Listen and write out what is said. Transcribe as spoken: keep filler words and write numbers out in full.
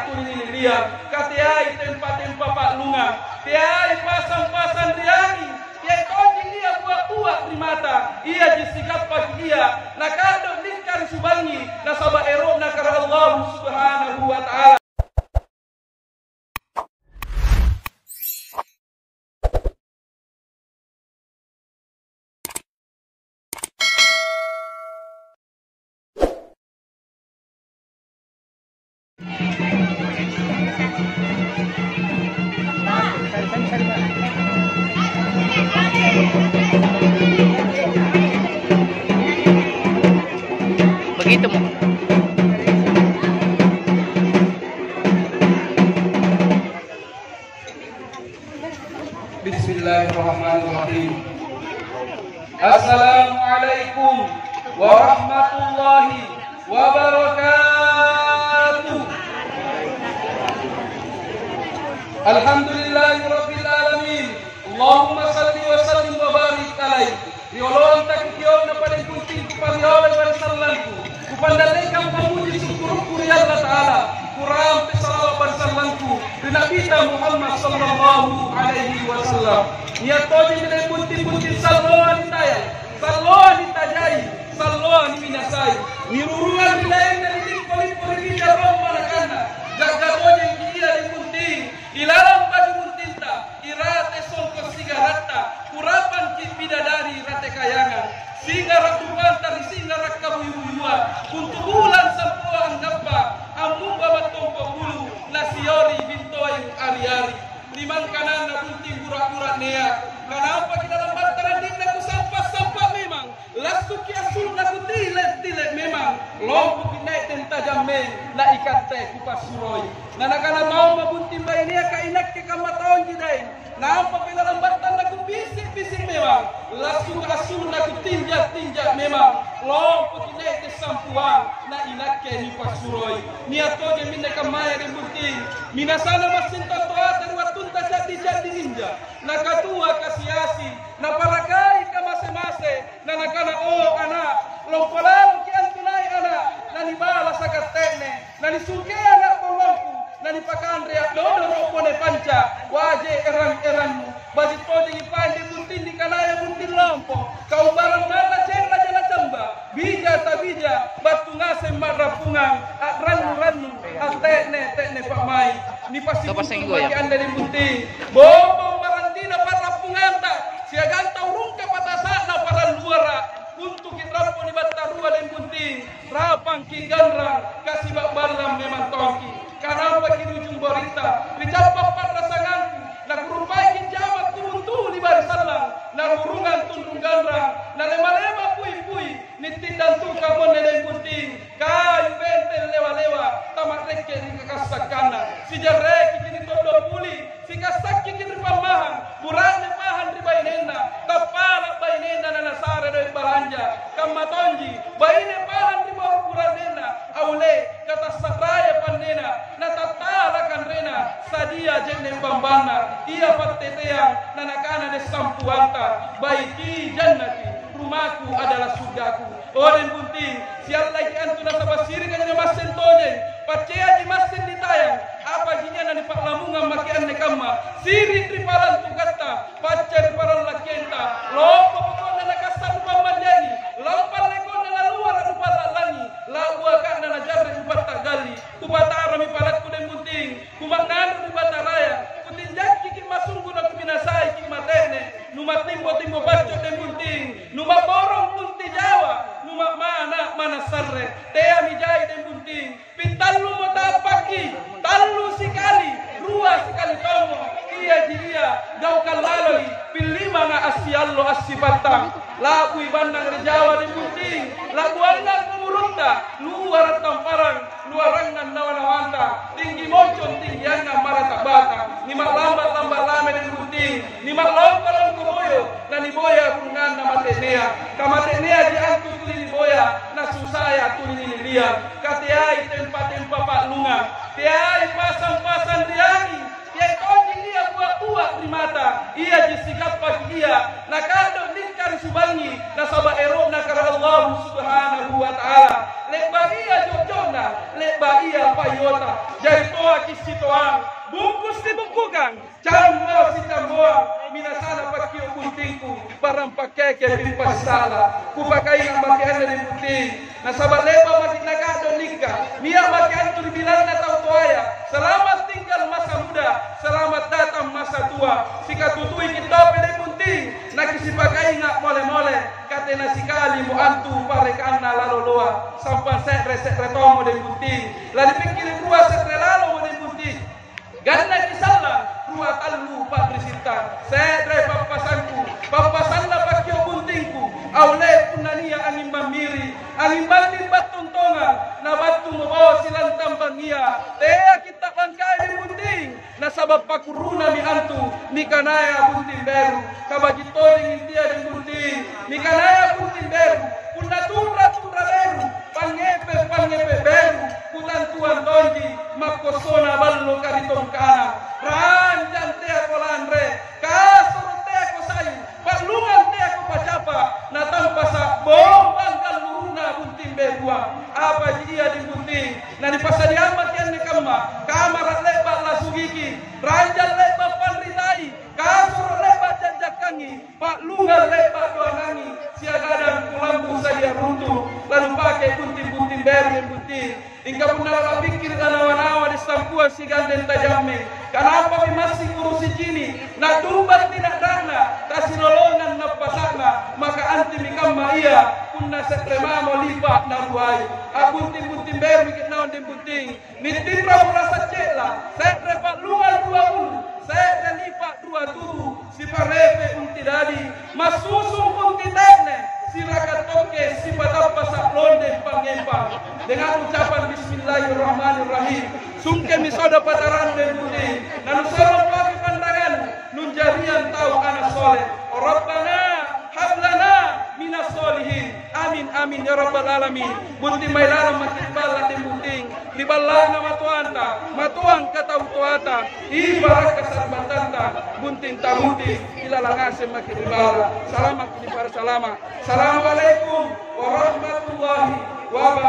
Tuli nililiang, kateai tempa-tempa pa'lungang, teai pasang-pasang ri langi', teai tonji nia' bua'-bua' ri mata, iaji sigappaki ia, naka'do' nikka ri subangngi, nasaba' ero'na kara Allahu Subhanahu wa Ta'ala. Begitu, Mo. Bismillahirrahmanirrahim. Assalamualaikum warahmatullahi wabarakatuh. Alhamdulillahi rabbil alamin. Allahumma salli wa sallim wa barik alaih. Rioloang takukio'na pada buntingku, pariolai bari'sallangku, kupandallekang pamuji sukkurukku ri Allata'ala, kurampe salawat bari'sallangku ri Nabita Muhammad sallallahu alaihi wasallam. Nia' tojeng ri bunting-bunting salloa nitayang, salloa nitajai, salloa niminasai. Niruruang ri laenna nilimpo-limpo ri bicara rompa nakanna, ga'ga tojengki ia ri bunting. Ilalang baju buntinta, irate songko' sigaratta, kurapangki' bidadari rate kayangang. Singara' rupanta ri singara' kabuyu-buyua, buntu bulang sampoa anggappa, ammumba mattompo' bulu, nasiori bintoeng ari-ari. Limang kananna bunting gura-gura nea', kanapaki' lalang battarandinna kusampa'-sampa' memang. Lassukki' assulu' nakutile'-tile' memang, lompoki' nai' tentajammeng, na ikatte kupassuroi. Na nakana tau mabunting bainea ka inakke kamma tonji daeng, nampa pila lambattang nakubisi'-bisi' memang, lassuka assulu' nakutinja'-tinja' memang, lompoki' nai' tessampuang, na inakke nipassuroi. Nia' tojeng minne kammaya ri bunting, minasana massing tau toata ri wattunta ca'di-ca'di inja'. Nakatua kasi-asi, naparakai kamase-mase, na nakana, "O ana', lompo laloki' antu nai' ana'." Nanibalasa' katte'ne, nanisungkea ana' bollongku, nanipakanre a'dodoro' bone panca', waje erang-erangmu. Baji' tojengi paeng ri bunting nikanaya bunting lompo, kaumbarang manna cennaja nacamba. Bija tabija, battu ngaseng ma'rappungang, a'rannu-rannu, atte'ne-te'ne pa'mai'. Nipasibuntulu' maki' anne ri bunting. Bombong parantina pa'rappunganta, siagang tau rungka patasa'na paralluara'. Untuki' rappo nibattarua ri bunting, rapangki' ganrang, kasiba' ballang memang tongki'. Kanapaki' ri ujung boritta, ri cappa' pa'rasangangku, nakurupaiki' jama' kubuntuli bari'sallang, narurungang tunrung ganrang, nalema-lema pui-pui, nitindang tukang monne deng bunting, kayu benteng lewa-lewa, tama'rekke' ri kakassakkanna, sijarrekiki' ri todong puli, sikassakiki' ri pammahang, bura'ne pahang ri bainenna, tappala' bainenna nanasare doe' balanja, kamma tonji, baine pahang ri boro' bura'nenna, aule, katassa'raya pannena, natattala kanrena, sadia je'ne' bambanna, ia patteteang, nanakana dessampuanta, "Baiti jannati, rumahku adalah surgaku." O deng bunting, siallaki' antu nasaba' sirika jari masseng tojeng, pacceaji masseng nitayang, apaji nia' nanipa'lamungang maki' anne kamma, siri' ri palang tugatta, pacce ri palang lakkenta, lompo poko'na nakassa' rupang manjangi, lampang leko'na naluara' rupang la'langi, la'buaka'na najarre' rupang ta'galli. Kupatarami palakku deng bunting, kuma'nganre ri Bataraya, kutinjakkiki' masunggu nakuminasaiki' mate'ne, numattimbo-timbo pacco' deng bunting, numa'borong bunti Jawa, numa'mana' mana' sarre, teami jai deng bunting, pittallumo tappakki, tallu sikali, rua sikali tommo, iaji ia gaukang laloi, pillimanga' assiallo assipattang, la'bui bannang ri Jawa deng bunting, la'buangang umurutta, luara' tamparang, luarangang nawa-nawanta, tinggi moncong, tinggiangang marata' bata, nima'lamba'-lamba' lame deng bunting, nima'lompo-lompo boyo, naniboya burunganna mate'nea. Kamate'neaji antu tuli niboya, nasusaya tuli nililiang. Kateai tempa-tempa pa'lungang, teai pasang-pasang ri langi', teai tonji nia' bua'-bua' ri mata, iaji sigappaki ia, naka'do' nikka ri subangngi, nasaba' ero'na kara Allahu Subhanahu wa Ta'ala. Le'ba' ia jo'jo'na, le'ba' ia paiota. Jari to Kisitoang, bungkus sibukkukang, cammo sicammoang, minasana pakkio' buntingku, barang pakkeke pimpasisala. Kupakainga' maki anne ri bunting, nasaba' le'ba' maki' naka'do' nikka, nia' maki' antu ri bilanna tau toaya. Selamat tinggal masa muda, selamat datang masa tua. Sikatutuiki' topi ri bunting, nakisipakainga' mole-mole, katena sikalimo antu parekanna laloloa, sampang se're-se're tommo ri bunting. Lanipikkiri' rua se're lalomo ri bunting. Gannaki sallang, rua tallu pa'risitta. Se're pappasangku, pappasanna pakkio' buntingku. Aule punna nia' anging mammiri', anging mamming battung tongang, na battu mobao silantang bangngia. Teaki' ta'bangkai ri bunting, nasaba' pakkurunami antu nikanaya bunting beru. Kabaji' tojeng intia ri bunting, nikanaya bunting beru. Punna tunra-tunra beru, pangngepe'-pangngepe' beru, kutantuang tonji makkossona balloka ri tongkana. Ranjang teako lanre, kasoro' teako sayu, pa'lungang teako pacapa', natampasa' bombang galluruna bunting berua. Apaji ia ri bunting? Nanipasadiang maki' anne kamma, kamara' le'ba' lasugiki, ranjang le'ba' panritai, kasoro' le'ba' jajjakkangi, pa'lungang le'ba' doangangi, siagang kulambu sadia runtu', lanupake bunting-bunting beru ri bunting. Mingka punna lalapikkiri' lanawa-nawa ri sampuang sigandeng tajammeng, kanapami massing urusi cini', natumba tina'da'na, tasilolongang nappasa'na, maka antimi kamma ia, punna se're mamo lipa' naruai. A'bunting-bunting berumi ke'naung ri bunting. Nitinro purasa ce'la', se're pa'lungang rua ulu, se're lipa' rua tubu, siparepe' unti dadi, massusung unti te'ne, sirakang tokke sipatappasa' londeng pangngempang. Dengan ucapan Bismillahirrahmanirrahim, sungkemi sodo patarang ri bunting, nanusorong pake panrangannu, nunjariang tau ana' sole. Rabbana hablana minas solihin. Amin, amin, ya rabbal alamin. Bunting mailalang maki' ri balla' ri bunting, ri balla'na matoanta, matoang katau toata, ibarakka sari'battanta, bunting tabunting, ilalang ngaseng maki' ri balla'. Salamaki' ri para salama'. Assalamualaikum warahmatullahi wabarakatuh.